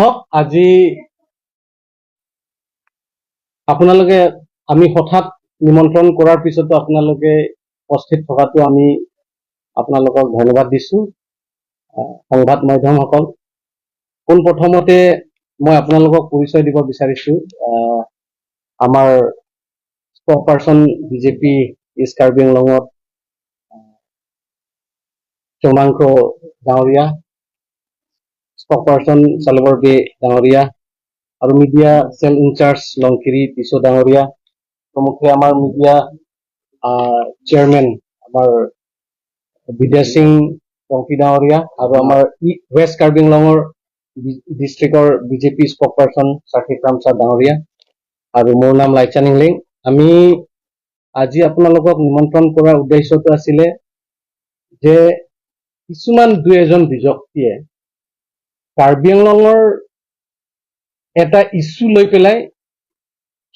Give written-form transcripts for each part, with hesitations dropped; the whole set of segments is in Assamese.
চাওক, আজি আপোনালোকে আমি হঠাৎ নিমন্ত্ৰণ কৰাৰ পিছতো আপোনালোকে উপস্থিত থকাটো আমি আপোনালোকক ধন্যবাদ দিছো। সংবাদ মাধ্যমসকল, পোনপ্ৰথমতে মই আপোনালোকক পৰিচয় দিব বিচাৰিছো। আমাৰ spokesperson BJP east Karbi আংলঙত চৌমাংখ ডাঙৰীয়া, স্পক পাৰ্চন চালবৰ বে ডাঙৰীয়া আৰু media cell incharge Longkiri Tisso ডাঙৰীয়া প্ৰমুখে, আমাৰ মিডিয়া চেয়াৰমেন আমাৰ বিদ্যা সিং টংকি ডাঙৰীয়া আৰু আমাৰ ৱেষ্ট কাৰ্বি আংলঙৰ ডিষ্ট্ৰিক্টৰ BJP spoke person Shakib Ramsar ডাঙৰীয়া আৰু মোৰ নাম লাইচান ইংলিং। আমি আজি আপোনালোকক নিমন্ত্ৰণ কৰাৰ উদ্দেশ্যটো আছিলে যে কিছুমান দুই এজন ব্যক্তিয়ে কাৰ্বি আংলঙৰ এটা ইছ্যু লৈ পেলাই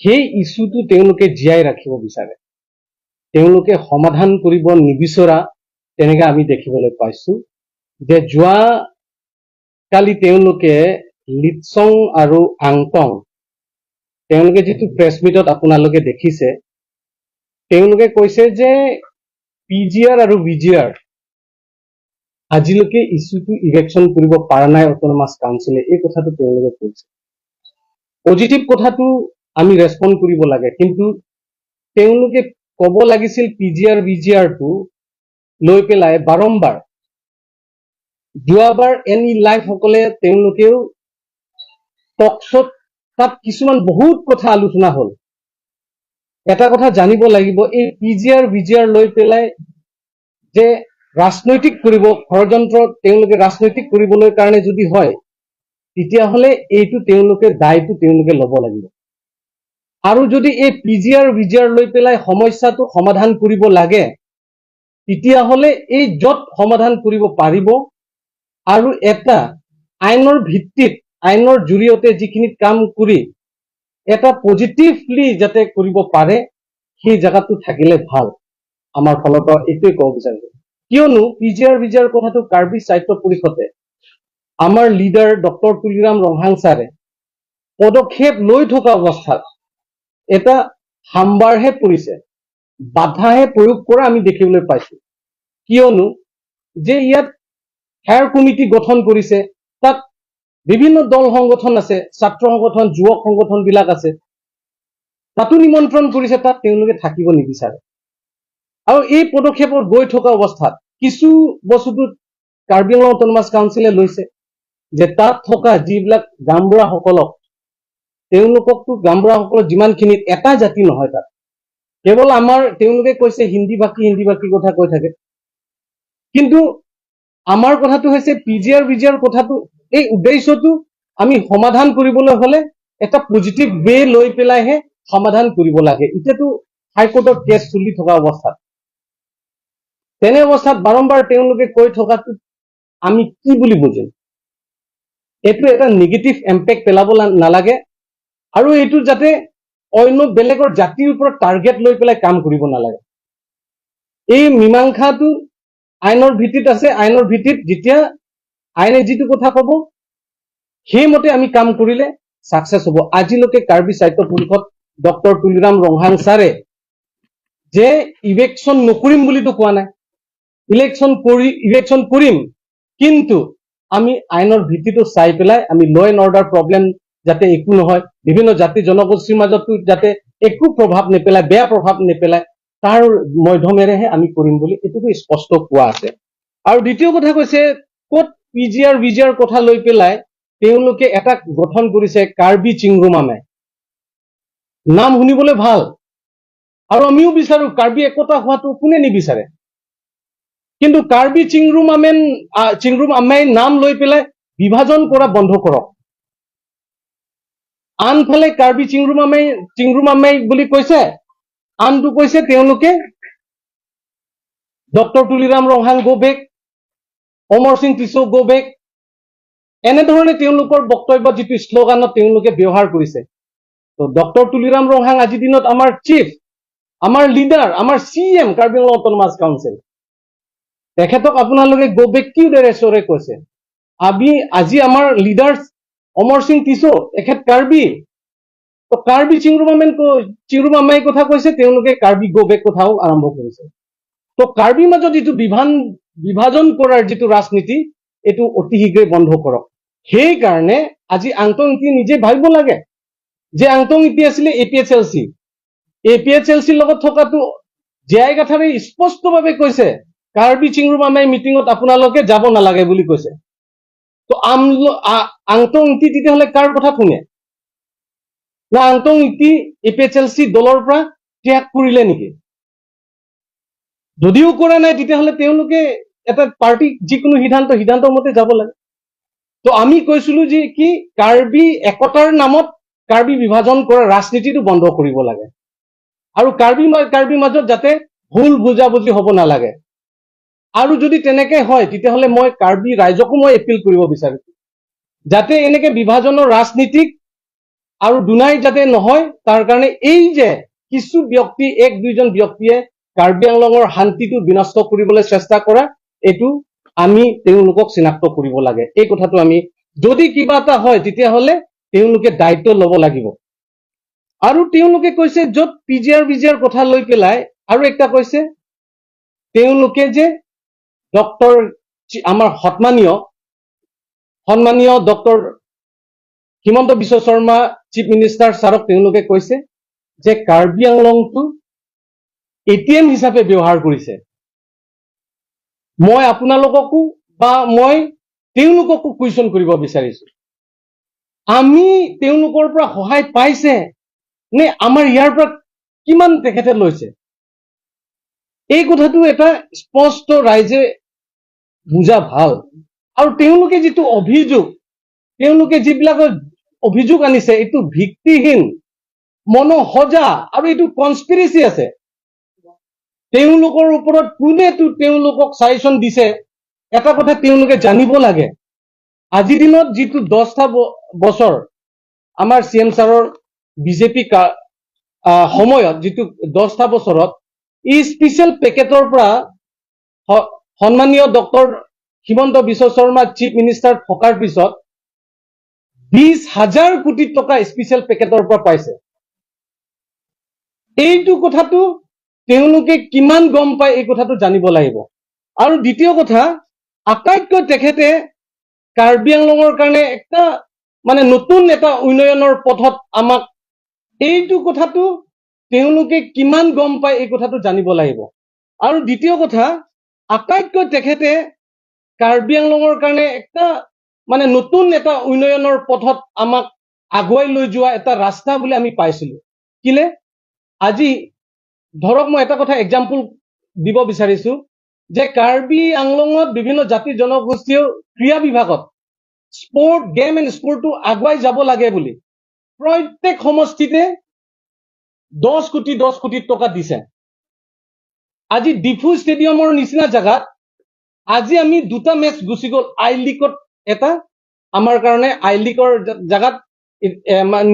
সেই ইছ্যুটো তেওঁলোকে জীয়াই ৰাখিব বিচাৰে, তেওঁলোকে সমাধান কৰিব নিবিচৰা তেনেকে আমি দেখিবলৈ পাইছো যে যোৱা কালি তেওঁলোকে লিটচং আৰু আংটং তেওঁলোকে যিটো প্ৰেছ মিটত আপোনালোকে দেখিছে, তেওঁলোকে কৈছে যে পিজিআৰ আৰু ভিজিআৰ আজিলৈকে ইছ্যুটো ইভিকশ্যন কৰিব পৰা নাই অট'নমাছ কাউন্সিলে। এই কথাটো তেওঁলোকে কৈছে। পজিটিভ কথাটো আমি ৰেচপণ্ড কৰিব লাগে, কিন্তু তেওঁলোকে ক'ব লাগিছিল পিজিআৰ ভিজিআৰটো লৈ পেলাই বাৰম্বাৰ যোৱাবাৰ এন ই লাইফ সকলে তেওঁলোকেও টকশ্বত তাত কিছুমান বহুত কথা আলোচনা হ'ল। এটা কথা জানিব লাগিব, এই পিজিআৰ ভিজিআৰ লৈ পেলাই যে ৰাজনৈতিক কৰিব ষড়যন্ত্ৰ, তেওঁলোকে ৰাজনৈতিক কৰিবলৈ কাৰণে যদি হয়, তেতিয়াহ'লে এইটো তেওঁলোকে দায়টো তেওঁলোকে ল'ব লাগিব। আৰু যদি এই পিজিআৰ ভিজিআৰ লৈ পেলাই সমস্যাটো সমাধান কৰিব লাগে, তেতিয়াহ'লে এই য'ত সমাধান কৰিব পাৰিব আৰু এটা আইনৰ ভিত্তিত, আইনৰ জৰিয়তে যিখিনি কাম কৰি এটা পজিটিভলি যাতে কৰিব পাৰে, সেই জেগাটো থাকিলে ভাল। আমাৰ ফালৰ পৰা এইটোৱে ক'ব বিচাৰিছো। কিয়নো পিজিআৰ ভিজিআৰ কথাটো কাৰ্বি সাহিত্য পৰিষদে, আমাৰ লিডাৰ ডক্টৰ তুলিৰাম ৰংহাং ছাৰে পদক্ষেপ লৈ থকা অৱস্থাত এটা হাম্বাৰহে পৰিছে, বাধাহে প্ৰয়োগ কৰা আমি দেখিবলৈ পাইছো। কিয়নো যে ইয়াত হায়াৰ কমিটি গঠন কৰিছে, তাত বিভিন্ন দল সংগঠন আছে, ছাত্ৰ সংগঠন, যুৱক সংগঠন বিলাক আছে, তাতো নিমন্ত্ৰণ কৰিছে, তাত তেওঁলোকে থাকিব নিবিচাৰে। আৰু এই পদক্ষেপত গৈ থকা অৱস্থাত কিছু বস্তুটো কাৰ্বি আংলং অট'নমাছ কাউন্সিলে লৈছে যে তাত থকা যিবিলাক গামবুঢ়াসকলক, তেওঁলোককতো গামবুঢ়াসকলক যিমানখিনিত এটা জাতি নহয়, তাত কেৱল আমাৰ তেওঁলোকে কৈছে হিন্দী ভাষী, হিন্দী ভাষী কথা কৈ থাকে। কিন্তু আমাৰ কথাটো হৈছে পিজিআৰ ভিজিআৰ কথাটো, এই উদ্দেশ্যটো আমি সমাধান কৰিবলৈ হলে এটা পজিটিভ ৱে লৈ পেলাইহে সমাধান কৰিব লাগে। এতিয়াতো হাইকোৰ্টত কেছ চলি থকা অৱস্থাত, তেনে অৱস্থাত বাৰম্বাৰ তেওঁলোকে কৈ থকাটো আমি কি বুলি বুজিম? এইটো এটা নিগেটিভ ইম্পেক্ট পেলাব নালাগে আৰু এইটো যাতে অন্য বেলেগৰ জাতিৰ ওপৰত টাৰ্গেট লৈ পেলাই কাম কৰিব নালাগে। এই মীমাংসাটো আইনৰ ভিত্তিত আছে। আইনৰ ভিত্তিত যেতিয়া আইনে যিটো কথা ক'ব, সেইমতে আমি কাম কৰিলে ছাকচেছ হ'ব। আজিলৈকে কাৰ্বি সাহিত্য পৰিষদ ডক্টৰ তুলিৰাম ৰংহাং ছাৰে যে ইলেকশ্যন নকৰিম বুলিতো কোৱা নাই। ইলেকশ্যন কৰি ইলেকশ্যন কৰিম, কিন্তু আমি আইনৰ ভিত্তিটো চাই পেলাই আমি ল এণ্ড অৰ্ডাৰ প্ৰব্লেম যাতে একো নহয়, বিভিন্ন জাতি জনগোষ্ঠীৰ মাজতো যাতে একো প্ৰভাৱ নেপেলায়, বেয়া প্ৰভাৱ নেপেলায়, তাৰ মাধ্যমেৰেহে আমি কৰিম বুলি এইটোতো স্পষ্ট কোৱা আছে। আৰু দ্বিতীয় কথা কৈছে ক'ত পিজিআৰ ভিজিআৰ কথা লৈ পেলাই তেওঁলোকে এটা গঠন কৰিছে কাৰ্বি চিংৰুমামে। নাম শুনিবলৈ ভাল আৰু আমিও বিচাৰো কাৰ্বি একতা হোৱাটো, কোনে নিবিচাৰে? কিন্তু কাৰ্বি চিংৰুমামেন চিংৰুম আমেই নাম লৈ পেলাই বিভাজন কৰা বন্ধ কৰক। আনফালে কাৰ্বি চিংৰুমামেই চিংৰুমামেই বুলি কৈছে, আনটো কৈছে তেওঁলোকে ডক্টৰ তুলিৰাম ৰংহাং গ' বেক, অমৰ সিং টিছো গ' বেক, এনেধৰণে তেওঁলোকৰ বক্তব্য যিটো শ্লোগানত তেওঁলোকে ব্যৱহাৰ কৰিছে। তো ডক্টৰ তুলিৰাম ৰংহাং আজিৰ দিনত আমাৰ চিফ, আমাৰ লিডাৰ, আমাৰ CM Karbi Anglong autonomous council, তেখেতক আপোনালোকে গ' বেক কি উদ্দেশ্যৰে কৈছে? আমি আজি আমাৰ লিডাৰ অমৰ সিং টিছো, এখেত কাৰ্বি। তো কাৰ্বি চিংৰুমামেন চিংৰুমামাই কথা কৈছে, তেওঁলোকে কাৰ্বি গ' বেক কথাও আৰম্ভ কৰিছে। তো কাৰ্বি মাজত যিটো বিভাজন কৰাৰ যিটো ৰাজনীতি, এইটো অতি শীঘ্ৰে বন্ধ কৰক। সেইকাৰণে আজি আংটং ইংতি নিজে ভাবিব লাগে যে আংটং ইংতি আছিলে এ P H L C. A P H L চিৰ লগত থকাটো জে আই কাঠাৰে স্পষ্টভাৱে কৈছে, কাৰ্বি চিংৰুমামাই মিটিঙত আপোনালোকে যাব নালাগে বুলি কৈছে। তো আংটং ইংতি তেতিয়াহ'লে কাৰ কথা শুনে? না Angtong Ingti A P H L C দলৰ পৰা ত্যাগ কৰিলে নেকি? যদিও কৰা নাই, তেতিয়াহ'লে তেওঁলোকে এটা পাৰ্টিক যিকোনো সিদ্ধান্ত মতে যাব লাগে। তো আমি কৈছিলো যে কি কাৰ্বি একতাৰ নামত কাৰ্বি বিভাজন কৰা ৰাজনীতিটো বন্ধ কৰিব লাগে আৰু কাৰ্বি মাজত যাতে ভুল বুজাবুজি হ'ব নালাগে। আৰু যদি তেনেকে হয়, তেতিয়াহ'লে মই কাৰ্বি ৰাইজকো মই এপিল কৰিব বিচাৰিছো যাতে এনেকে বিভাজনৰ ৰাজনীতিক আৰু দুনাই যাতে নহয়। তাৰ কাৰণে এই যে কিছু ব্যক্তি, এক দুইজন ব্যক্তিয়ে কাৰ্বি আংলঙৰ শান্তিটো বিনষ্ট কৰিবলৈ চেষ্টা কৰা, এইটো আমি তেওঁলোকক চিনাক্ত কৰিব লাগে। এই কথাটো আমি যদি কিবা এটা হয়, তেতিয়াহ'লে তেওঁলোকে দায়িত্ব ল'ব লাগিব। আৰু তেওঁলোকে কৈছে য'ত পিজিআৰ বিজিআৰ কথা লৈ পেলাই আৰু একটা কৈছে তেওঁলোকে যে ডক্টৰ আমাৰ সন্মানীয় doctor Himanta Biswa Sarma chief minister ছাৰক তেওঁলোকে কৈছে যে কাৰ্বি আংলংটো এটিএম হিচাপে ব্যৱহাৰ কৰিছে। মই আপোনালোককো বা মই তেওঁলোককো কুৱেশ্যন কৰিব বিচাৰিছো, আমি তেওঁলোকৰ পৰা সহায় পাইছে নে আমাৰ ইয়াৰ পৰা কিমান তেখেতে লৈছে? এই কথাটো এটা স্পষ্ট ৰাইজে বুজা ভাল। আৰু তেওঁলোকে যিটো অভিযোগ, তেওঁলোকে যিবিলাক অভিযোগ আনিছে, এইটো ভিত্তিহীন, মনসজা আৰু এইটো কনস্পিৰেচি আছে। তেওঁলোকৰ ওপৰত কোনেতো তেওঁলোকক ছাজেশ্যন দিছে, এটা কথা তেওঁলোকে জানিব লাগে। আজিৰ দিনত যিটো 10টা বছৰ আমাৰ চি এম ছাৰৰ বিজেপি সময়ত যিটো 10টা বছৰত এই স্পেচিয়েল পেকেটৰ পৰা সন্মানীয় doctor Himanta Biswa Sarma chief minister থকাৰ পিছত 20 হাজাৰ কোটি টকা স্পেচিয়েল পেকেটৰ পৰা পাইছে। এইটো কথাটো তেওঁলোকে কিমান গম পায়, এই কথাটো জানিব লাগিব। আৰু দ্বিতীয় কথা, আটাইতকৈ তেখেতে কাৰ্বি আংলঙৰ কাৰণে এটা মানে নতুন এটা উন্নয়নৰ পথত আমাক, এইটো কথাটো তেওঁলোকে কিমান গম পায়, এই কথাটো জানিব লাগিব। আৰু দ্বিতীয় কথা, আটাইতকৈ তেখেতে কাৰ্বি আংলঙৰ কাৰণে এটা মানে নতুন এটা উন্নয়নৰ পথত আমাক আগুৱাই লৈ যোৱা এটা ৰাস্তা বুলি আমি পাইছিলো। কিলে আজি ধৰক মই এটা কথা এক্সাম্পল দিব বিচাৰিছো যে কাৰ্বি আংলঙত বিভিন্ন জাতি জনগোষ্ঠীয় ক্ৰীড়া বিভাগত স্পৰ্ট, গেম এণ্ড স্পৰ্টটো আগুৱাই যাব লাগে বুলি প্ৰত্যেক সমষ্টিতে 10 কোটি 10 কোটি টকা দিছে। আজি ডিফু ষ্টেডিয়ামৰ নিচিনা জেগাত আজি আমি দুটা মেচ গুচি গ'ল। আই লীগত এটা আমাৰ কাৰণে আই লীগৰ জেগাত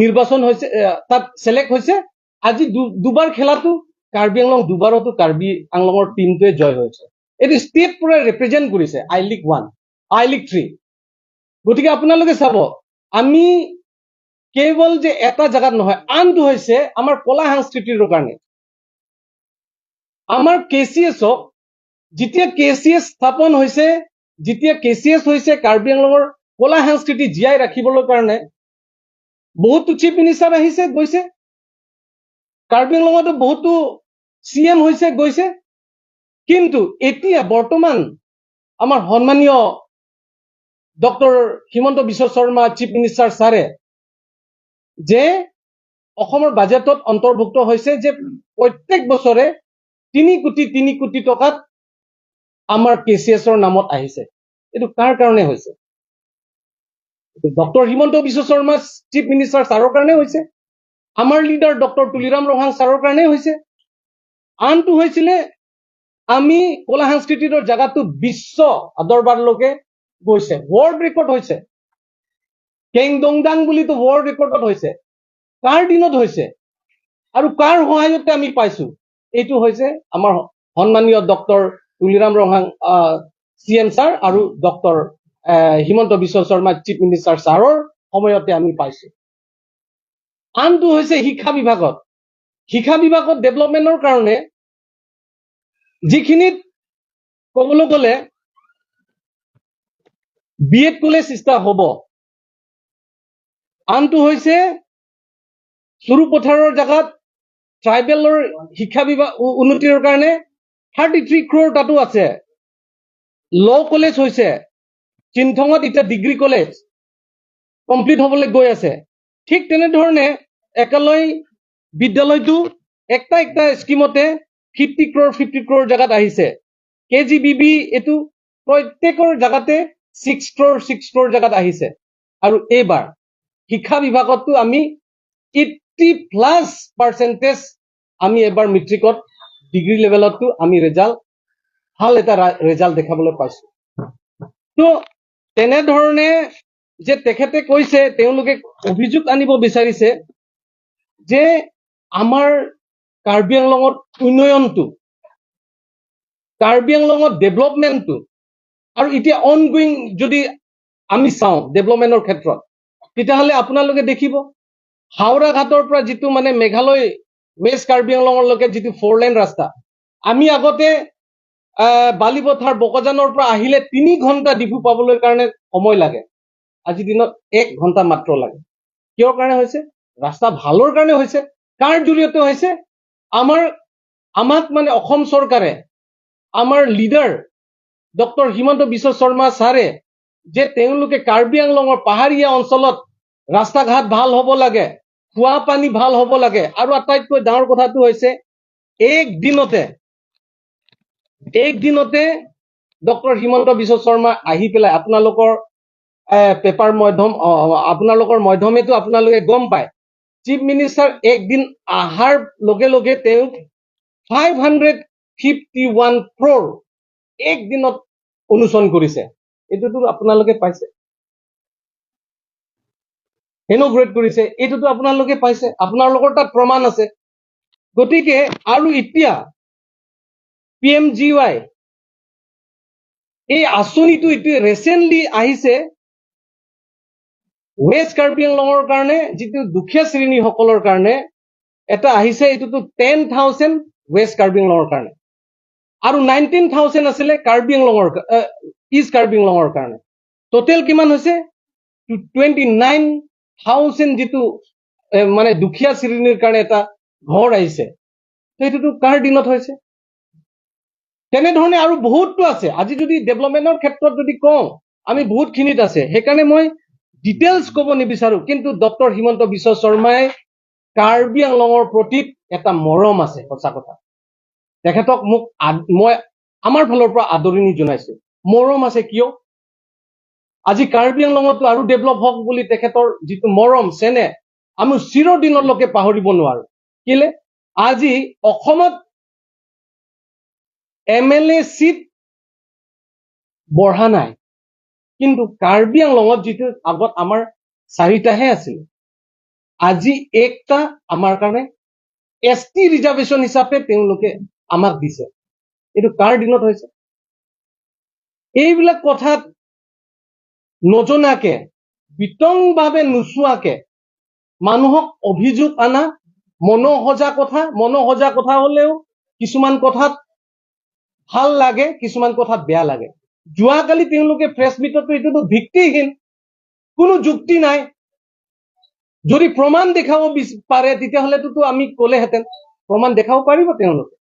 নিৰ্বাচন হৈছে, তাত চেলেক্ট হৈছে। আজি দুবাৰ খেলাটো কাৰ্বি আংলং, দুবাৰতো কাৰ্বি আংলঙৰ টীমটোৱে জয় হৈছে। এইটো ষ্টেট পুৰা ৰিপ্ৰেজেণ্ট কৰিছে আই লীগ 1, আই লীগ 3। গতিকে আপোনালোকে চাব, আমি কেৱল যে এটা জেগাত নহয়, আনটো হৈছে আমাৰ কলা সংস্কৃতিৰ কাৰণে আমাৰ কে চি এছক যেতিয়া কে চি এছ স্থাপন হৈছে, যেতিয়া কে চি এছ হৈছে, কাৰ্বি আংলঙৰ কলা সংস্কৃতি জীয়াই ৰাখিবলৈ কাৰণে বহুতো চিফ মিনিষ্টাৰ আহিছে গৈছে, কাৰ্বি আংলঙতো বহুতো চি এম হৈছে গৈছে। কিন্তু এতিয়া বৰ্তমান আমাৰ সন্মানীয় doctor Himanta Biswa Sarma chief minister ছাৰে যে অসমৰ বাজেটত অন্তৰ্ভুক্ত হৈছে যে প্ৰত্যেক বছৰে 3 কোটি 3 কোটি টকাত আমাৰ কে চি এছৰ নামত আহিছে। এইটো কাৰ কাৰণে হৈছে? Doctor Himanta Biswa Sarma chief minister ছাৰৰ কাৰণে হৈছে, আমাৰ লিডাৰ ডক্টৰ তুলিৰাম ৰংহাং ছাৰৰ কাৰণে হৈছে। আনটো হৈছিলে আমি কলা সংস্কৃতিৰ জেগাটো বিশ্ব দৰবাৰলৈকে গৈছে, ৱৰ্ল্ড ৰেকৰ্ড হৈছে। কেংদংদাং বুলিতো ৱৰ্ল্ড ৰেকৰ্ডত হৈছে। কাৰ দিনত হৈছে আৰু কাৰ সহায়তে আমি পাইছো? এইটো হৈছে আমাৰ সন্মানীয় doctor Tuliram Ronghang C M sir আৰু doctor Himanta Biswa Sarma chief minister ছাৰৰ সময়তে আমি পাইছো। আনটো হৈছে শিক্ষা বিভাগত। শিক্ষা বিভাগত ডেভেলপমেণ্টৰ কাৰণে যিখিনিত ক'বলৈ গ'লে বি এড কলেজ ষ্টাৰ্ট হ'ব। আনটো হৈছে সৰুপথাৰৰ জেগাত ট্ৰাইবেলৰ শিক্ষা বিভাগ উন্নতিৰ কাৰণে 33 ক্ৰ'ৰ তাতো আছে। ল' কলেজ হৈছে চিন্থঙত, এতিয়া ডিগ্ৰী কলেজ কমপ্লিট হ'বলৈ গৈ আছে। ঠিক তেনেধৰণে একালয় বিদ্যালয়টো একটা একটা স্কিমতে 50 ক্ৰ'ৰ, 50 ক্ৰ'ৰ জেগাত আহিছে। কেজিবিবি এইটো প্ৰত্যেকৰ জেগাতে 6 ক্ৰ'ৰ, 6 ক্ৰ'ৰ জেগাত আহিছে। আৰু এইবাৰ শিক্ষা বিভাগতো আমি 80+ পাৰ্চেণ্টেজ আমি এবাৰ মেট্ৰিকত ডিগ্ৰী লেভেলতো আমি ৰেজাল্ট ভাল এটা ৰেজাল্ট দেখাবলৈ পাইছো। তো তেনেধৰণে যে তেখেতে কৈছে, তেওঁলোকে অভিযোগ আনিব বিচাৰিছে যে আমাৰ কাৰ্বি আংলঙত উন্নয়নটো, কাৰ্বি আংলঙত ডেভেলপমেণ্টটো আৰু এতিয়া অনগোয়িং যদি আমি চাওঁ ডেভেলপমেণ্টৰ ক্ষেত্ৰত, তেতিয়াহ'লে আপোনালোকে দেখিব হাওৰাঘাটৰ পৰা যিটো মানে মেঘালয় ৱেষ্ট কাৰ্বি আংলঙলৈকে যিটো ফ'ৰ লেন ৰাস্তা, আমি আগতে বালিপথাৰ বকজানৰ পৰা আহিলে 3 ঘণ্টা ডিফু পাবলৈ কাৰণে সময় লাগে, আজিৰ দিনত 1 ঘণ্টা মাত্ৰ লাগে। কিহৰ কাৰণে হৈছে? ৰাস্তা ভালৰ কাৰণে হৈছে। কাৰ জৰিয়তে হৈছে? আমাক মানে অসম চৰকাৰে, আমাৰ লিডাৰ ডক্টৰ হিমন্ত বিশ্ব শৰ্মা ছাৰে যে তেওঁলোকে কাৰ্বি আংলঙৰ পাহাৰীয়া অঞ্চলত ৰাস্তা ঘাট ভাল হ'ব লাগে, খোৱা পানী ভাল হ'ব লাগে আৰু আটাইতকৈ ডাঙৰ কথাটো হৈছে এক দিনতে ডক্টৰ হিমন্ত বিশ্ব শৰ্মা আহি পেলাই আপোনালোকৰ পেপাৰ মাধ্যম, আপোনালোকৰ মাধ্যমেতো আপোনালোকে গম পায়, চিফ মিনিষ্টাৰ একদিন অহাৰ লগে লগে তেওঁক 551 ক্ৰ'ৰ একদিনত উন্মোচন কৰিছে। এইটোতো আপোনালোকে পাইছে। ইনঅগুৰেট কৰিছে, এইটোতো আপোনালোকে পাইছে, আপোনালোকৰ তাত প্ৰমাণ আছে। গতিকে আৰু এতিয়া পিএমজিৱাই এই আঁচনিটো এতিয়া ৰিচেণ্টলি আহিছে ৱেষ্ট কাৰ্বি আংলঙৰ কাৰণে, যিটো দুখীয়া শ্ৰেণীসকলৰ কাৰণে এটা আহিছে। এইটোতো 10,000 ৱেষ্ট কাৰ্বি আংলঙৰ কাৰণে আৰু 19,000 আছিলে কাৰ্বি আংলঙৰ, ইষ্ট কাৰ্বি আংলঙৰ কাৰণে। টোটেল কিমান হৈছে? 29,000। যিটো মানে দুখীয়া শ্ৰেণীৰ কাৰণে এটা ঘৰ আহিছে, সেইটোতো কাৰ দিনত হৈছে? তেনেধৰণে আৰু বহুতো আছে। আজি যদি ডেভেলপমেণ্টৰ ক্ষেত্ৰত যদি কওঁ আমি, বহুতখিনিত আছে। সেইকাৰণে মই ডিটেইলছ ক'ব নিবিচাৰো। কিন্তু ডক্টৰ হিমন্ত বিশ্ব শৰ্মাই কাৰ্বি আংলঙৰ প্ৰতি এটা মৰম আছে, সঁচা কথা। তেখেতক মই আমাৰ ফালৰ পৰা আদৰণি জনাইছো। মৰম আছে কিয়? আজি কাৰ্বি আংলঙতো আৰু ডেভেলপ হওক বুলি তেখেতৰ যিটো মৰম চেনেহ আমি চিৰদিনলৈকে পাহৰিব নোৱাৰো। কেলে আজি অসমত এমএলএ চিট বঢ়া নাই, কিন্তু কাৰ্বি আংলঙত যিটো আগত আমাৰ চাৰিটাহে আছিল, আজি একটা আমাৰ কাৰণে এছটি ৰিজাৰ্ভেশ্যন হিচাপে তেওঁলোকে আমাক দিছে। এইটো কাৰ দিনত হৈছে? এইবিলাক কথাত নজনাকে, বিতংভাৱে নোচোৱাকে মানুহক অভিযোগ আনা, মনোসজা কথা। মনোসজা কথা হলেও কিছুমান কথাত ভাল লাগে, কিছুমান কথাত বেয়া লাগে। যোৱাকালি তেওঁলোকে প্ৰেছ মিটতো এইটোতো ভিত্তিহীন, কোনো যুক্তি নাই। যদি প্ৰমাণ দেখাব পাৰে, তেতিয়াহ'লেতো আমি ক'লেহেঁতেন প্ৰমাণ দেখাব পাৰিব তেওঁলোকে।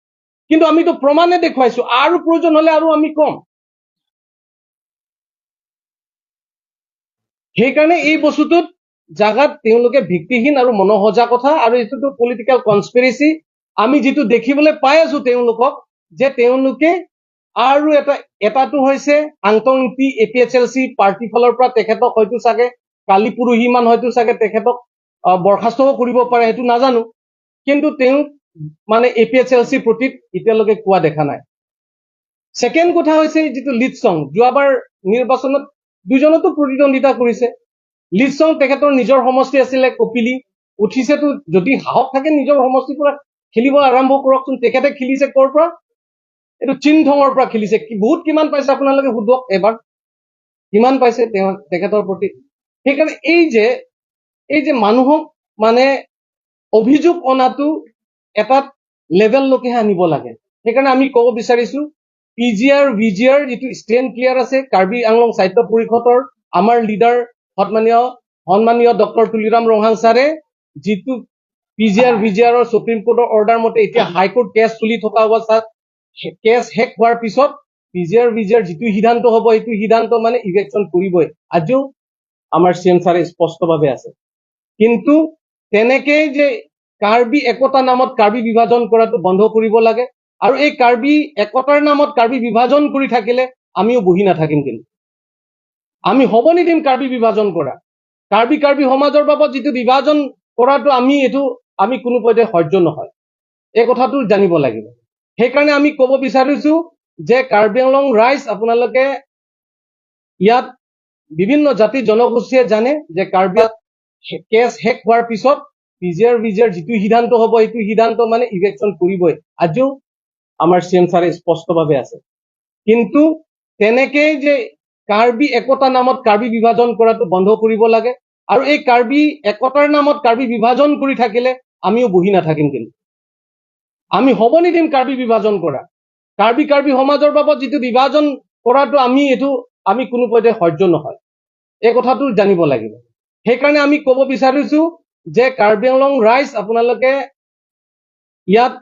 কিন্তু আমিতো প্ৰমাণে দেখুৱাইছো আৰু প্ৰয়োজন হলে আৰু আমি ক'ম। সেইকাৰণে এই বস্তুটোত জাগাত তেওঁলোকে ভিত্তিহীন আৰু মনোসজা কথা আৰু এইটোতো পলিটিকেল কনস্পিৰেচি। আমি যিটো দেখিবলৈ পাই আছো তেওঁলোকক যে তেওঁলোকে আৰু এটাটো হৈছে আংটং P APHLC party ফালৰ পৰা তেখেতক হয়তো চাগে কালি পৰহিমান হয়তো চাগে তেখেতক বৰ্খাস্তও কৰিব পাৰে, সেইটো নাজানো। কিন্তু তেওঁক মানে এপিএইচএলচি প্ৰতি এতিয়ালৈকে কোৱা দেখা নাই। ছেকেণ্ড কথা হৈছে যিটো লিটছং, যোৱাবাৰ নিৰ্বাচনত দুজনতো প্ৰতিদ্বন্দ্বিতা কৰিছে। লিটছং তেখেতৰ নিজৰ সমষ্টি আছিলে কপিলি, উঠিছেতো। যদি সাহস থাকে নিজৰ সমষ্টিৰ পৰা খেলিব আৰম্ভ কৰকচোন। তেখেতে খেলিছে ক'ৰ পৰা? এইটো চিনথঙৰ পৰা খেলিছে। বহুত কিমান পাইছে আপোনালোকে সোধক এবাৰ, কিমান পাইছে তেওঁ তেখেতৰ প্ৰতি। সেইকাৰণে এই যে মানুহক মানে অভিযোগ অনাটো এটা লেভেললৈকেহে আনিব লাগে। সেইকাৰণে আমি ক'ব বিচাৰিছো, পিজিআৰ ভিজিআৰ যিটো ষ্টেণ্ড ক্লিয়াৰ আছে, কাৰ্বি আংলং স্বায়ত্ত পৰিষদৰ আমাৰ লিডাৰ সন্মানীয় সন্মানীয় ডক্টৰ তুলিৰাম ৰংহাং ছাৰে যিটো পিজিআৰ ভিজিআৰৰ সুপ্ৰিম কোৰ্টৰ অৰ্ডাৰ মতে এতিয়া হাইকোৰ্ট কেছ চলি থকা অৱস্থাত, কেছ শেষ হোৱাৰ পিছত পিজিআৰ ভিজিআৰ যিটো সিদ্ধান্ত হ'ব, সেইটো সিদ্ধান্ত মানে ইভিকশ্যন কৰিবই। আজিও আমাৰ চি এম ছাৰে স্পষ্টভাৱে আছে। কিন্তু তেনেকেই যে কাৰ্বি একতা নামত কাৰ্বি বিভাজন কৰাটো বন্ধ কৰিব লাগে আৰু এই কাৰ্বি একতাৰ নামত কাৰ্বি বিভাজন কৰি থাকিলে আমিও বহি নাথাকিম। কিন্তু আমি হ'ব নিদিম কাৰ্বি বিভাজন কৰা। কাৰ্বি কাৰ্বি সমাজৰ বাবদ যিটো বিভাজন কৰাটো আমি এইটো আমি কোনো পধ্যে সহ্য নহয়, এই কথাটো জানিব লাগিব। সেইকাৰণে আমি ক'ব বিচাৰিছো যে কাৰ্বি আংলং ৰাইজ, আপোনালোকে ইয়াত বিভিন্ন জাতি জনগোষ্ঠীয়ে জানে যে কাৰ্বি কেছ শেষ হোৱাৰ পিছত পিজিআৰ ভিজিআৰ যিটো সিদ্ধান্ত হ'ব, সেইটো সিদ্ধান্ত মানে ইভিকশ্যন কৰিবই। আজিও আমাৰ চি এম ছাৰে স্পষ্টভাৱে আছে। কিন্তু তেনেকেই যে কাৰ্বি একতা নামত কাৰ্বি বিভাজন কৰাটো বন্ধ কৰিব লাগে আৰু এই কাৰ্বি একতাৰ নামত কাৰ্বি বিভাজন কৰি থাকিলে আমিও বহি নাথাকিম। কিন্তু আমি হ'ব নিদিম কাৰ্বি বিভাজন কৰা। কাৰ্বি কাৰ্বি সমাজৰ বাবদ যিটো বিভাজন কৰাটো আমি এইটো আমি কোনো পধ্যে সহ্য নহয়, এই কথাটো জানিব লাগিব। সেইকাৰণে আমি ক'ব বিচাৰিছো যে কাৰ্বি আংলং ৰাইজ, আপোনালোকে ইয়াত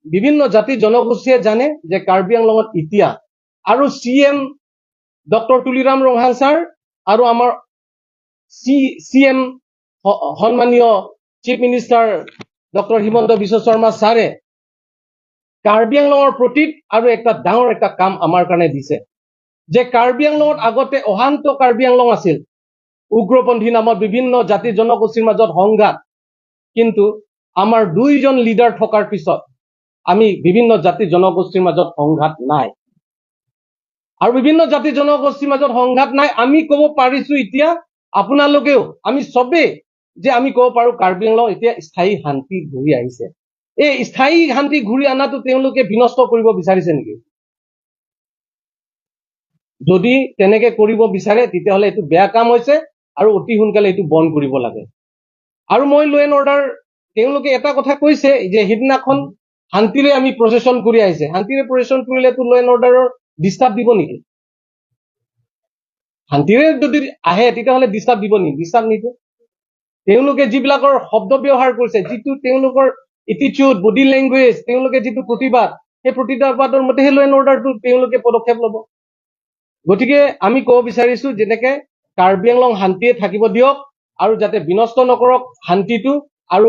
বিভিন্ন জাতি জনগোষ্ঠীয়ে জানে যে কাৰ্বি আংলঙত এতিয়া আৰু C M doctor Tuliram Ronghang sir আৰু আমাৰ চি চি এম সন্মানীয় chief minister doctor Himanta Biswa Sarma ছাৰে কাৰ্বি আংলঙৰ প্ৰতি আৰু এটা ডাঙৰ এটা কাম আমাৰ কাৰণে দিছে যে কাৰ্বি আংলঙত আগতে অশান্ত কাৰ্বি আংলং আছিল, উগ্ৰপন্থী নামত বিভিন্ন জাতি জনগোষ্ঠীৰ মাজত সংঘাত। কিন্তু আমাৰ দুইজন লিডাৰ থকাৰ পিছত আমি বিভিন্ন জাতি জনগোষ্ঠীৰ মাজত সংঘাত নাই আৰু বিভিন্ন জাতি জনগোষ্ঠীৰ মাজত সংঘাত নাই। আমি ক'ব পাৰিছো এতিয়া, আপোনালোকেও, আমি চবেই যে আমি ক'ব পাৰো কাৰ্বি আংলং এতিয়া স্থায়ী শান্তি ঘূৰি আহিছে। এই স্থায়ী শান্তি ঘূৰি অনাটো তেওঁলোকে বিনষ্ট কৰিব বিচাৰিছে নেকি? যদি তেনেকে কৰিব বিচাৰে, তেতিয়াহ'লে এইটো বেয়া কাম হৈছে আৰু অতি সোনকালে এইটো বন্ধ কৰিব লাগে। আৰু মই ল এণ্ড অৰ্ডাৰ, তেওঁলোকে এটা কথা কৈছে যে সিদিনাখন শান্তিৰে আমি প্ৰচেছন কৰি আহিছে। শান্তিৰে প্ৰচেছন কৰিলেতো ল এণ্ড অৰ্ডাৰৰ ডিষ্টাৰ্ব দিব নেকি? শান্তিৰে যদি আহে, তেতিয়াহ'লে ডিষ্টাৰ্ব দিব নেকি? ডিষ্টাৰ্ব নিদিয়ে। তেওঁলোকে যিবিলাকৰ শব্দ ব্যৱহাৰ কৰিছে, যিটো তেওঁলোকৰ এটিটিউড, বডি লেংগুৱেজ, তেওঁলোকে যিটো প্ৰতিবাদ, সেই প্ৰতিবাদৰ মতে সেই ল এণ্ড অৰ্ডাৰটো তেওঁলোকে পদক্ষেপ ল'ব। গতিকে আমি ক'ব বিচাৰিছো, যেনেকে কাৰ্বি আংলং শান্তিয়ে থাকিব দিয়ক আৰু যাতে বিনষ্ট নকৰক শান্তিটো। আৰু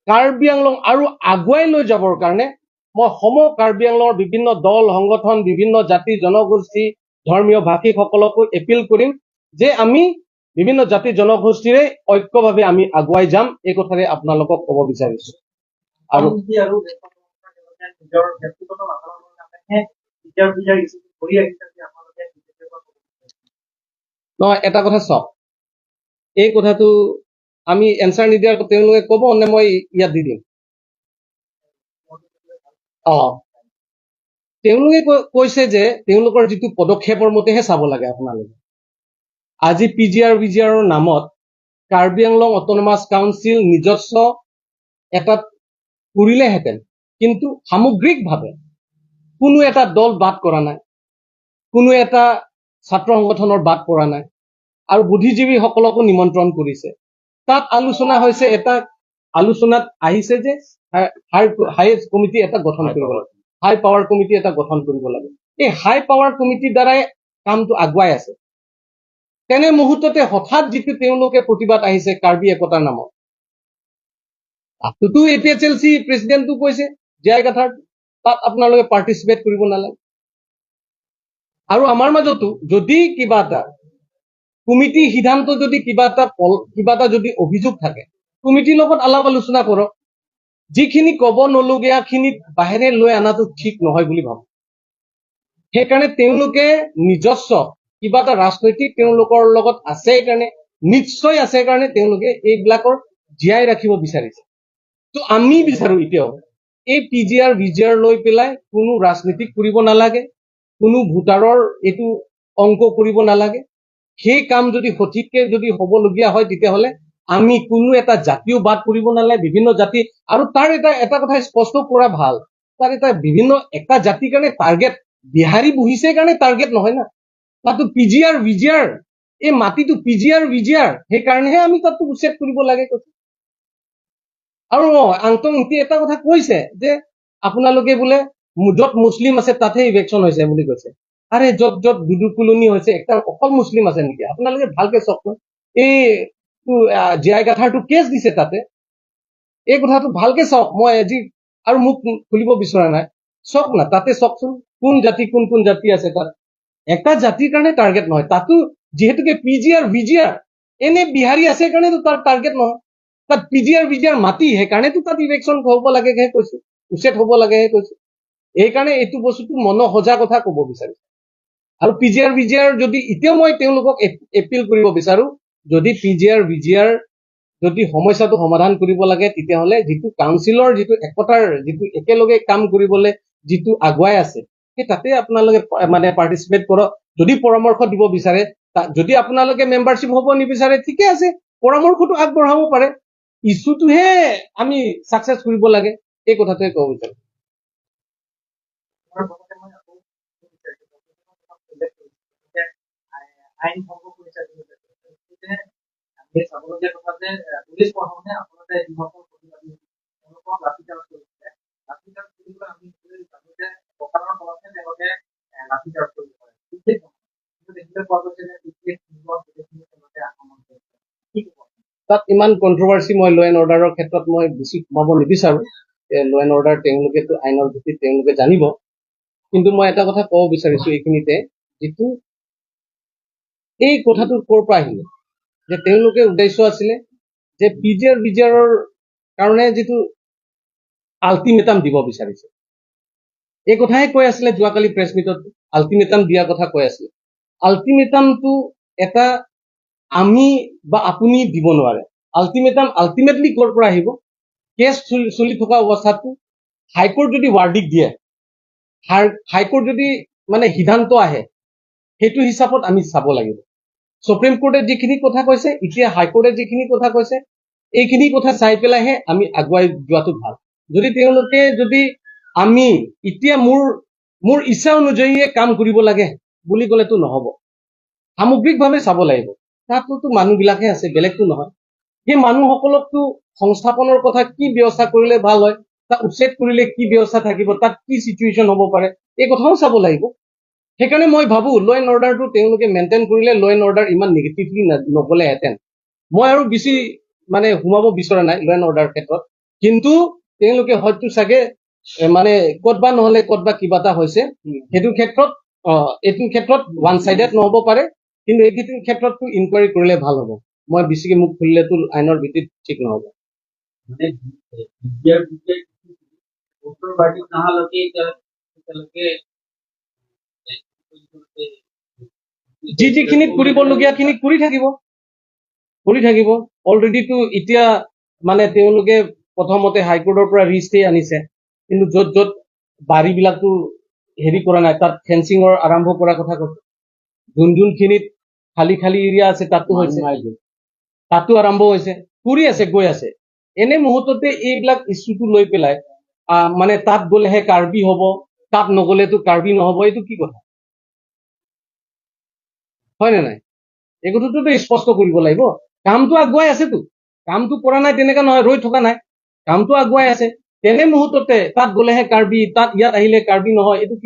কাৰ্বি আংলং আৰু আগুৱাই লৈ যাবৰ কাৰণে মই সম কাৰ্বি আংলঙৰ বিভিন্ন দল সংগঠন, বিভিন্ন জাতি জনগোষ্ঠী, ধৰ্মীয় ভাষিকসকলকো এপিল কৰিম যে আমি বিভিন্ন জাতি জনগোষ্ঠীৰে ঐক্যভাৱে আমি আগুৱাই যাম। এই কথাৰে আপোনালোকক ক'ব বিচাৰিছো। আৰু আৰু নিজৰ ব্যক্তিগত লাভালাভৰ কাৰণেহে নিজৰ নিজৰ ইছ্যুটো কৰি আহিছে বুলি আপোনালোকে বিজেপিৰ পৰা ক'ব বিচাৰিছে? নহয়, এটা কথা চাওক, এই কথাটো আমি এনচাৰ নিদিয়াৰ তেওঁলোকে ক'ব নে মই ইয়াত দি দিম? তেওঁলোকে কৈছে যে তেওঁলোকৰ যিটো পদক্ষেপৰ মতেহে চাব লাগে আপোনালোকে। আজি পিজিআৰ ভিজিআৰৰ নামত কাৰ্বি আংলং অট'নমাছ কাউন্সিল নিজস্ব এটা কৰিলেহেঁতেন, কিন্তু সামগ্ৰিকভাৱে কোনো এটা দল বাদ কৰা নাই, কোনো এটা ছাত্ৰ সংগঠনৰ বাদ পৰা নাই আৰু বুদ্ধিজীৱীসকলকো নিমন্ত্ৰণ কৰিছে। তাত আলোচনা হৈছে, এটা আলোচনাত আহিছে যে হাই কমিটি এটা গঠন কৰিব লাগে, হাই পাৱাৰ কমিটি এটা গঠন কৰিব লাগে। এই হাই পাৱাৰ কমিটিৰ দ্বাৰাই কামটো আগুৱাই আছে। তেনে মুহূৰ্ততে হঠাৎ যিটো তেওঁলোকে প্ৰতিবাদ আহিছে কাৰ্বি একতাৰ নামত, তাতোতো এ পি এইচ এল C প্ৰেচিডেণ্টটো কৈছে জীয়াই গাথাৰ, তাত আপোনালোকে পাৰ্টিচিপেট কৰিব নালাগে। আৰু আমাৰ মাজতো যদি কিবা এটা কমিটি সিদ্ধান্ত, যদি কিবা এটা যদি অভিযোগ থাকে, কমিটিৰ লগত আলাপ আলোচনা কৰক। যিখিনি ক'ব নলগীয়াখিনি বাহিৰে লৈ অনাটো ঠিক নহয় বুলি ভাবো। সেইকাৰণে তেওঁলোকে নিজস্ব কিবা এটা ৰাজনৈতিক তেওঁলোকৰ লগত আছে কাৰণে, নিশ্চয় আছে কাৰণে তেওঁলোকে এইবিলাকৰ জীয়াই ৰাখিব বিচাৰিছে। তো আমি বিচাৰো, এতিয়াও এই পিজিআৰ ভিজিআৰ লৈ পেলাই কোনো ৰাজনীতিক কৰিব নালাগে, কোনো ভোটাৰৰ এইটো অংক কৰিব নালাগে। সেই কাম যদি সঠিককে যদি হ'বলগীয়া হয়, তেতিয়াহ'লে আমি কোনো এটা জাতিও বাদ কৰিব নালাগে, বিভিন্ন জাতি। আৰু তাৰ এটা এটা কথা স্পষ্ট কৰা ভাল, তাৰ এটা বিভিন্ন এটা জাতিৰ কাৰণে টাৰ্গেট, বিহাৰী বহিছে কাৰণে টাৰ্গেট নহয় না। তাতো পিজিআৰ ভিজিআৰ, এই মাটিটো পিজিআৰ ভিজিআৰ, সেইকাৰণেহে আমি তাতো উচ্ছেদ কৰিব লাগে কৈছে। আৰু আংটং ইংতি এটা কথা কৈছে যে আপোনালোকে বোলে য'ত মুছলিম আছে তাতহে ইভিকশ্যন হৈছে বুলি কৈছে। আৰে, য'ত য'ত দুদু কলোনী হৈছে, একটা অকল মুছলিম আছে নেকি? আপোনালোকে ভালকে চাওকচোন। এই জীয়াই গাথাৰটো কেছ দিছে তাতে। এই কথাটো ভালকে চাওক। মই আজি আৰু মোক খুলিব বিচৰা নাই। চাওক না, তাতে চাওকচোন কোন জাতি, কোন কোন জাতি আছে তাত। এটা জাতিৰ কাৰণে টাৰ্গেট নহয়। তাতো যিহেতুকে পিজিআৰ ভিজিআৰ, এনে বিহাৰী আছে কাৰণেতো তাৰ টাৰ্গেট নহয়। তাত পিজিআৰ ভিজিআৰ মাটি, সেইকাৰণেতো তাত ইভিকশ্যন হ'ব লাগেহে কৈছো, উচ্ছেদ হ'ব লাগেহে কৈছো। এইকাৰণে এইটো বস্তুটো মন সজা কথা ক'ব বিচাৰিছো। আৰু পিজিআৰ ভিজিআৰ যদি এতিয়াও মই তেওঁলোকক এপিল কৰিব বিচাৰো, যদি পিজিআৰ ভিজিআৰ যদি সমস্যাটো সমাধান কৰিব লাগে, তেতিয়াহ'লে যিটো কাউন্সিলৰ যিটো একতাৰ যিটো একেলগে কাম কৰিবলৈ যিটো আগুৱাই আছে, সেই তাতে আপোনালোকে মানে পাৰ্টিচিপেট কৰক। যদি পৰামৰ্শ দিব বিচাৰে, যদি আপোনালোকে মেম্বাৰশ্বিপ হ'ব নিবিচাৰে, ঠিকে আছে, পৰামৰ্শটো আগবঢ়াব পাৰে। ইছ্যুটোহে আমি ছাকচেছ কৰিব লাগে, এই কথাটোৱে ক'ব বিচাৰো। তোমাৰ লগতে মই আকৌ ক'ব বিচাৰিছো, তোমাক উল্লেখ কৰিছো যে আইন ভংগ কৰিছে বুলি উল্লেখ কৰিছে। যে আমি চাবলগীয়া কথা যে পুলিচ প্ৰশাসনে আচলতে যিসকল প্ৰতিবাদী তেওঁলোকক লাঠিচাৰ্জ কৰিছিলে, লাঠিচাৰ্জ কৰিবলৈ আমি সকলোৱে জানো যে প্ৰকাৰৰ ফলতহে তেওঁলোকে লাঠিচাৰ্জ কৰিব পাৰে, বিশেষ নহয়। কিন্তু দেখিবলৈ পোৱা গৈছে যে বিশেষ গোটেইখিনি তেওঁলোকে আক্ৰমণ কৰিছে। কি ক'ব? তাত ইমান কণ্ট্ৰভাৰ্চি, মই ল এণ্ড অৰ্ডাৰৰ ক্ষেত্ৰত মই বেছি সোমাব নিবিচাৰো। ল এণ্ড অৰ্ডাৰ তেওঁলোকেতো আইনৰ ভিত্তিত তেওঁলোকে জানিব। কিন্তু মই এটা কথা ক'ব বিচাৰিছো এইখিনিতে, যিটো এই কথাটো ক'ৰ পৰা আহিলে যে তেওঁলোকে উদ্দেশ্য আছিলে যে পিজিআৰ ভিজিআৰৰ কাৰণে যিটো আল্টিমেটাম দিব বিচাৰিছে, এই কথাহে কৈ আছিলে যোৱাকালি প্ৰেছ মিটত। আল্টিমেটাম দিয়াৰ কথা কৈ আছিলে। আল্টিমেটামটো এটা আমি বা আপুনি দিব নোৱাৰে। আল্টিমেটাম আল্টিমেটলি ক'ৰ পৰা আহিব? কেছ চলি থকা অৱস্থাতো হাইকোৰ্ট যদি ভাৰ্ডিক্ট দিয়ে, হাইকোৰ্ট যদি মানে সিদ্ধান্ত আহে, সেইটো হিচাপত আমি চাব লাগিব। সুপ্ৰিম কোৰ্টে যিখিনি কথা কৈছে, এতিয়া হাইকোৰ্টে যিখিনি কথা কৈছে, এইখিনি কথা চাই পেলাইহে আমি আগুৱাই যোৱাটো ভাল। যদি তেওঁলোকে যদি আমি এতিয়া মোৰ মোৰ ইচ্ছা অনুযায়ীয়ে কাম কৰিব লাগে বুলি ক'লেতো নহ'ব। সামগ্ৰিকভাৱে চাব লাগিব। তাতোতো মানুহবিলাকহে আছে, বেলেগতো নহয়। সেই মানুহসকলকতো সংস্থাপনৰ কথা কি ব্যৱস্থা কৰিলে ভাল হয়, তাত উচ্ছেদ কৰিলে কি ব্যৱস্থা থাকিব, তাত কি চিটুৱেশ্যন হ'ব পাৰে, এই কথাও চাব লাগিব। সেইকাৰণে মই ভাবো ল এণ্ড অৰ্ডাৰটো তেওঁলোকে মেইনটেইন কৰিলে ল এণ্ড অৰ্ডাৰ ইমান নিগেটিভলি নগ'লেহেঁতেন। মই আৰু বেছি মানে সোমাব বিচৰা নাই ল এণ্ড অৰ্ডাৰ ক্ষেত্ৰত। কিন্তু তেওঁলোকে হয়তো চাগে মানে ক'তবা নহ'লে ক'তবা কিবা এটা হৈছে সেইটো ক্ষেত্ৰত। এইটো ক্ষেত্ৰত ওৱান চাইডেড নহ'ব পাৰে, কিন্তু এইটো ক্ষেত্ৰতটো ইনকুৱাৰী কৰিলে ভাল হ'ব। মই বেছিকে মুখ খুলিলেতো আইনৰ ভিত্তিত ঠিক নহ'ব। মানে বিদ্যাৰ বিষয়ে কোৰ্টৰ ভাৰ্ডিক্ট নহালৈকে এতিয়ালৈকে যি যিখিনিত কৰিবলগীয়াখিনি কৰি থাকিব, কৰি থাকিব। অলৰেডিটো এতিয়া মানে তেওঁলোকে প্ৰথমতে হাইকোৰ্টৰ পৰা ৰিষ্টে আনিছে, কিন্তু য'ত য'ত বাৰীবিলাকতো হেৰি কৰা নাই, তাত ফেঞ্চিঙৰ আৰম্ভ কৰাৰ কথা কৈছে। যোন যোনখিনিত খালী খালী এৰিয়া আছে তাতো হৈছে, তাতো আৰম্ভ হৈছে, কৰি আছে, গৈ আছে। এনে মুহূৰ্ততে এইবিলাক ইছ্যুটো লৈ পেলাই মানে তাত গ'লেহে কাৰ্বি হ'ব, তাত নগ'লেতো কাৰ্বি নহ'ব, এইটো কি কথা হয় নে নাই? এই কথাটোতো স্পষ্ট কৰিব লাগিব। কামটো আগুৱাই আছেতো, কামটো কৰা নাই তেনেকা নহয়, ৰৈ থকা নাই, কামটো আগুৱাই আছে। তেনে মুহূৰ্ততে তাত গ'লেহে কাৰ্বি, তাত ইয়াত আহিলে কাৰ্বি নহয়, এইটো কি?